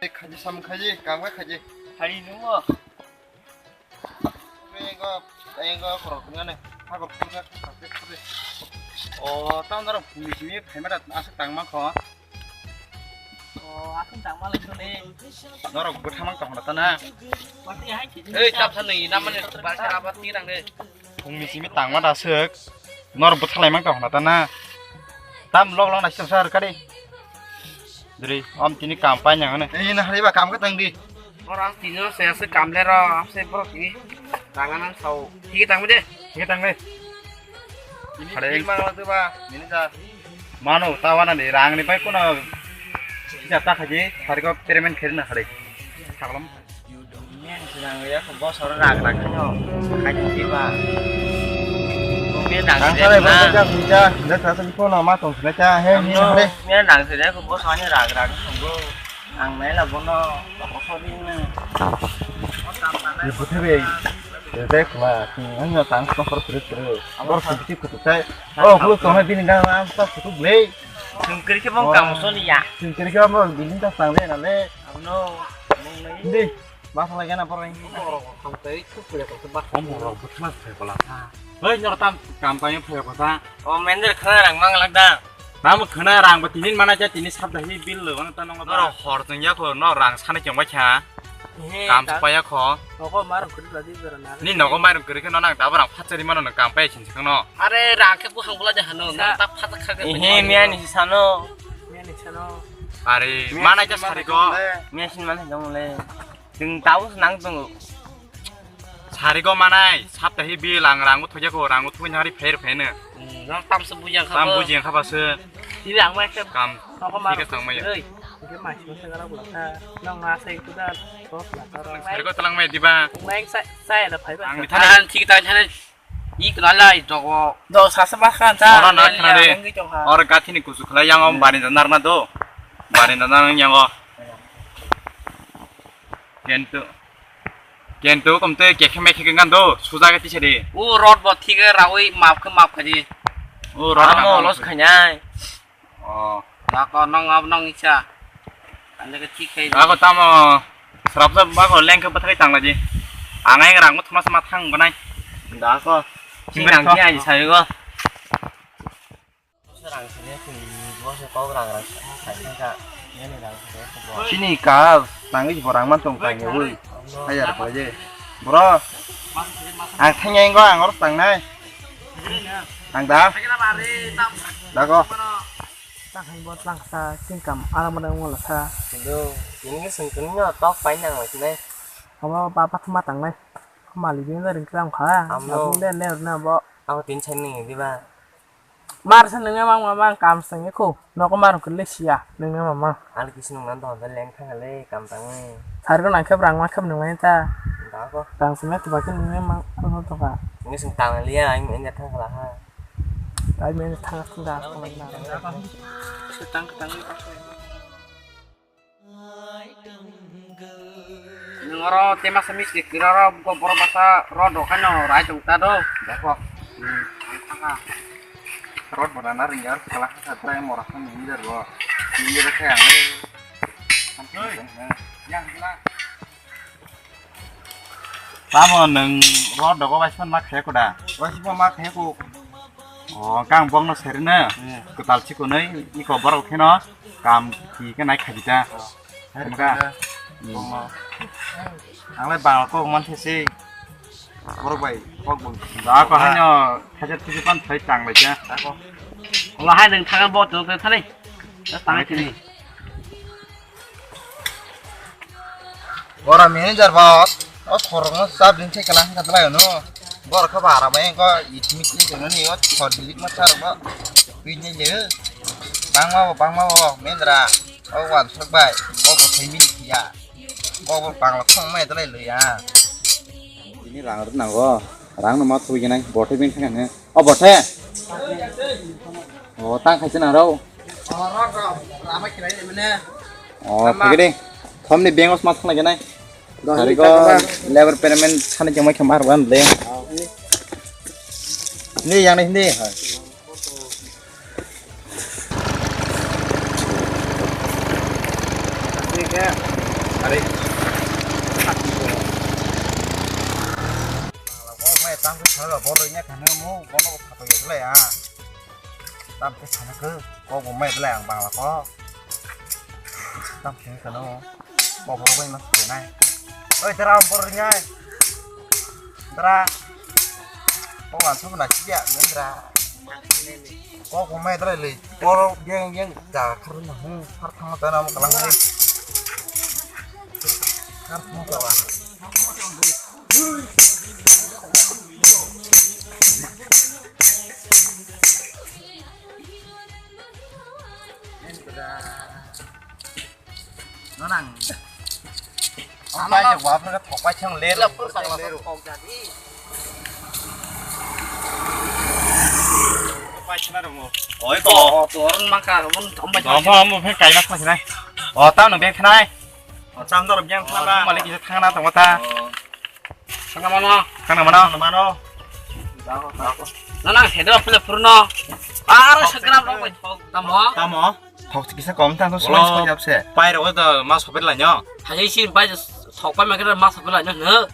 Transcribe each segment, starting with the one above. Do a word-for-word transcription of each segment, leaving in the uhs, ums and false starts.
Khaji sam khaji, kam khe khaji. Hari nungo. Engo, engo korok ngane. Hagor kurga. O, tang daro puli simi phaima da asuk tang ma kho. O, asuk tang ma le suni. Norok bwthamang tong na ta na. Ei, tap sa nui na mane ba sara ba ti nang de. Phungni simi tangma da swk. Nor bwthalaimang tong hwnna ta na. Tam lok lok naising sa rwkha de. Dri, om tini kam pai nang hwnwi. Ei, na hari ba kam khe tang di. Borok ang tini se se kam le ro, am se borok tini. Tang nang sao. Thik tang de. Thik tang de. Tini Hare. Thik mang la ba, mini ja. Mano, tawana ni rang ni bai kono. Kisa ta khaji, hari ko payment khairi na hari. Saglam. Yang sedang ya, kok bos orang rak rak no. Kaji tiba. Kok dia nang Ang sedang sare na. Bang ja buja, nda sa sa ko na ma tong sna cha he ni Ano, hare. Dia nang sedang kok bos orang rak rak no. Ang nai la bono, kok bos orang na. Ye buthe be. Ye be kuma, ang no tang ko kor kre kre. Bor su ti kutu tai. Oh, bulu tong hai bini nang ang sa kutu ble. Sungkri ke bong Oh. Kamu soni ya. Sungkri ke bong bini ta sang le na le. Ano, mong nai. Di. Basa lagi na poreng. Borok hamtai kuk kule kok bak. Om borok butma phai kola ta. Hei nor tam kam pai phai kola ta. O mender khana rang mang lak da. Tam khana rang ba tinin mana ja tini sabda hi bil lo ang ta nong ba. Nor hor tong ya ko no rang sani chong ba kha. He, kam ta- pa ya kho. Noko mar kuri la di bera na. Ni noko mar kuri khe no nang ta borang phachari mano nang kam pai chin chang no. Are rang khe buhang bula ja hano na ta phacha kha. He miya ni sano. Miya ni sano. Are mana ja sari ko. Miya sin mana jong le. Chwng tabuk nang tongo. Sarigo manai, saptahi bil ang rango thokya ko, rango thokya hari pher pheno. Hmm, nang tamsa bujang Tam khabo. Bujang khaba se. Ini ang mai ke. Kam. Noko ma Thik rok tang mai. Ei, ke mai sima se gara bula kha. Nang na sai kuda. Tok la karo. Sarigo talang mai diba. Mai sai sai da phai ba. Ang ni thani. An thik ta thani. Ik lalai dogo. Do sasa ba khan ta. Ora na khna de. Ora gathini kusu khlai yang om bari da narna do. Bari da narna yang o. Kento. Kento komte kekhe mekhe ngan do. Suja ke tisari. O rod bo thik rawi map khe map khaji. O rod Amo los khainai. Oh. Nako nong ab nong isa. Ande ke thik khai. Ako tamo. Srap sa ba ko leng ke pathai tang laji. Angai rang mo thuma sama thang banai. Dako. Sing rang ki ai sai go. Rang sini sini bo se kok rang rang sai ka. Ini rang sini ko bo. Sini ka tangis borang man tong kai ui. Ayar ko je. Bro. Ang thang yang go ang or tang nai. Ang da. Dako. Tang hai bot lang sa, sing kam alam mana ngol sa. Sindo, ini ke sengkeng nyo tok pai nang lai sinai. Abo ba pathma tang nai. Mali bin da ring kram kha. Amo. Abung den ne na bo. Amo tin chen ni di ba. Mar sa nang mang mang kam sang ko. Noko mar ko le sia nang mang mang. Al kis nung nan don leng thang le kam tang. Thar ko nang khep rang ma khep nung nai ta. Da ko. Rang sima tu ba kin nung mang ang to ka. Ini sing tang le ya, ini thang la ha. Ai men thang thang da ko na. Setang ketang. Nung oro tema sami sikir oro buko borok basa rod rok haino rai tong ta do. Dako. Hmm, ang thanga. Rod bo nana ringya kala kha trai mora kha nung jar bo. Nung jar kha ang. Yang kala. Tamo nwng rod dogo waisman ma khe kuda? Waisman ma khe ku. O, kang bongno serino. Hmm. Kwtal chikonwi iko borok kheno kam ki khe nai khaji ta. Oh. Hamka. Hmm. Bongno. Ang lai bang kok man thesi. Borok bai kok bong. Da ko haino khaja tuju pan thai tang lai cha. Da ko. Wala hai nwng thangan bo to thani. Da tang thani. Ora manager ba, o khorokno chap din se kala hangka dwlai ono. Bor kha bara bai ko it mit ni kono ni o khor dilik ma char ba. Pin ni le. Bangma bo, bangma bo, mendra. O wan sok bai. O bo sai min ya. O bo bangla thong mai dwlai lo ya. Ini rang rw nango. Rang no ma thui gwnang. Bothe bin thang ne. O bothe. O tang khai chana rw. O rok rok. Rama khilai de mene. O thage de. Thom ni bengos ma thang gwnang. Hari ko lebar payment thani jomai khe mar ban de. Ni yang ni hindi. Are. Bangla kok mai tam khe sana bol rwnya khana mo bono khapai ya le ya. Tam khe sana khe kok bo mai le ang bangla kok. Tam khe sana mo. Kok bo bai mas khe nai. Oi, tara bol rwnya. Tara. Kok ang thum na siya, mendra. Kok bo mai dra le. Kok yang yang ja khar na hu, khar thang ta na mo kalang le. Khar thang ta wa. Nonang. Ang pai je wa phra thok pai chang le. Lapur sang lapur kok jadi. Pai chana dong. Oi ko. Oh, turun maka mun thom pai. Dong pha mo phe kai mak sinai. Oh, tao no bek khnai. Oh, cham dor bek khna ba. Malik kisa thangna tong ta. Thangna mano. Thangna mano. Thangna mano. Nonang hedo phle purno. Aro sagram rok bai thok. Tamo. Tamo. Thok kisa kom ta to soi soi jap se. Pai ro da ma sopet la nyo. Hai si bai sok pai ma kra ma sopet la nyo.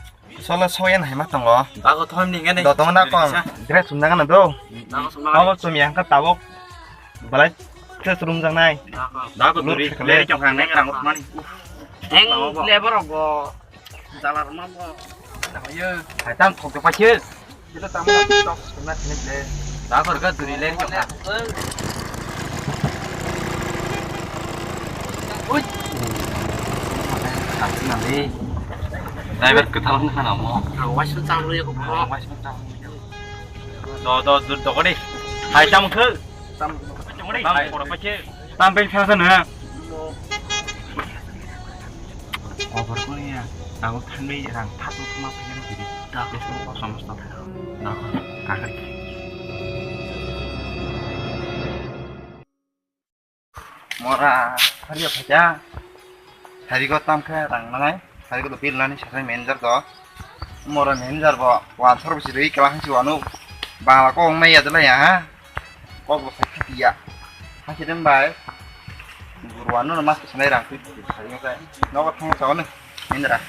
Solo soyan hai ma tongo. Dago thom ni ngani. Do tong na kom. Gre sum na ngana do. Dago sum na. Abo sum yang ka tabok. Balai se sum jang nai. Dago duri. Le chong hang nai rang mani. Eng le borok go. Jalar ma bo. Hai tam thok pai se. Kita tamu tok sumna sini le. Dago ga duri le chong. Ui. Driver kwthar wngkha na mo. Waisuk chang rwya kho bro. Do do do do kori. Hai tam khe. Tam khe. Tam peng sa sa na. Over kori ya. Tago thanwi rang thatu thuma phaina diri. Tago somosto. Tago kakari. Mora, hari apa aja? Hari ko tam khe rang nangai. Hari ko bill nani sakai manager do. Mora manager bo, wan sor bisi rui kela hansi wanu. Bangla ko ong mai ya dala ya ha. Ko bo sakhi ya. Hansi dem bai. Guru wanu mas sanai rang tu hari ko sai. Nogo thang sa wanu. Manager.